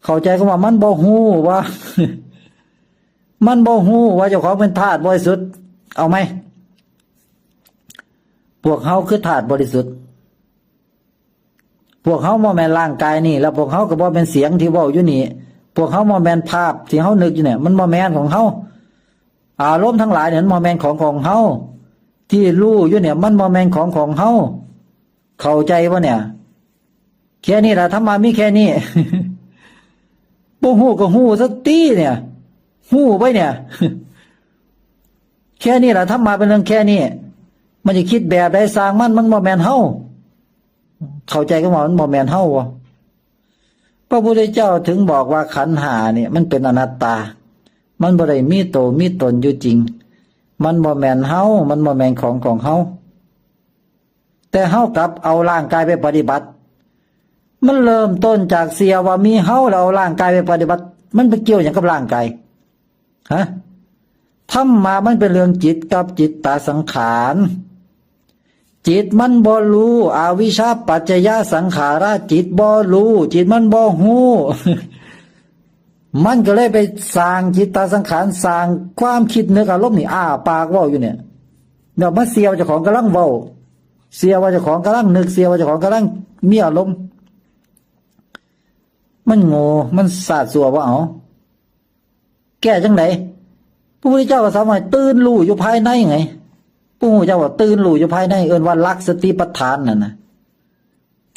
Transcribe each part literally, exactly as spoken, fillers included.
เข้าใจคำว่ามันบ่ฮู้ว่า มันบ่ฮู้ว่าเจ้าของเป็นธาตุบริสุทธิ์ เอาไหม พวกเฮาคือธาตุบริสุทธิ์ พวกเฮาบ่แม่นร่างกายนี่ แล้วพวกเฮาก็บ่แม่นเสียงที่เว้าอยู่นี่ พวกเฮาบ่แม่นภาพที่เฮานึกอยู่เนี่ย มันบ่แม่นของเฮา อารมณ์ทั้งหลายเนี่ยมันบ่แม่นของของเฮา ที่รู้อยู่เนี่ย มันบ่แม่นของของเฮา เข้าใจบ่เนี่ย แค่นี้ล่ะ ธรรมะมีแค่นี้ บ่ฮู้ก็ฮู้ซะติเนี่ย ฮู้ไปเนี่ย แค่นี้ล่ะ ธรรมะเป็นเรื่องแค่นี้ มันจะคิดแบบใดซ่างมัน มันบ่แม่นเฮา เข้าใจคำว่ามันบ่แม่นเฮาบ่ พระพุทธเจ้าถึงบอกว่าขันธ์ห้าเนี่ยมันเป็นอนัตตา มันบ่ได้มีโตมีตนอยู่จริง มันบ่แม่นเฮา มันบ่แม่นของของเฮา แต่เฮากลับเอาร่างกายไปปฏิบัติ มันเริ่มต้นจากเชื่อว่ามีเฮาแล้วเอาร่างกายไปปฏิบัติ มันไปเกี่ยวหยังกับร่างกาย ฮะ ธรรมะมันเป็นเรื่องจิตกับจิตตสังขาร จิตมันบ่รู้ อวิชชาปัจจยสังขารา จิตบ่รู้ จิตมันบ่ฮู้ มันก็เลยไปสร้างจิตตสังขาร สร้างความคิดนึกอารมณ์นี่ อ้าปากเว้าอยู่เนี่ย เดี๋ยวมาเชื่อว่าเจ้าของกำลังเว้า เชื่อว่าเจ้าของกำลังนึก เชื่อว่าเจ้าของกำลังมีอารมณ์ มันโง่ มันสาดสัวว่าเอา แก้จังได พระพุทธเจ้าก็สอนว่าตื่นรู้อยู่ภายในไง พระพุทธเจ้าว่าตื่นรู้อยู่ภายใน เอิ้นว่าหลักสติปัฏฐานนั่นนะ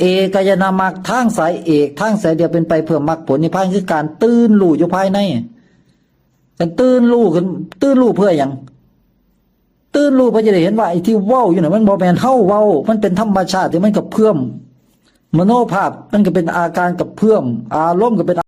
เอกายนามรรค ทางสายเอก ทางสายเดียวเป็นไปเพื่อมรรคผลนิพพาน คือการตื่นรู้อยู่ภายใน การตื่นรู้ขึ้น ตื่นรู้เพื่อหยัง ตื่นรู้เพื่อจะได้เห็นว่าไอ้ที่เว้าอยู่น่ะ มันบ่แม่นเฮาเว้า มันเป็นธรรมชาติที่มันกระเพื่อม มโนภาพมันก็เป็นอาการกระเพื่อม อารมณ์ก็เป็น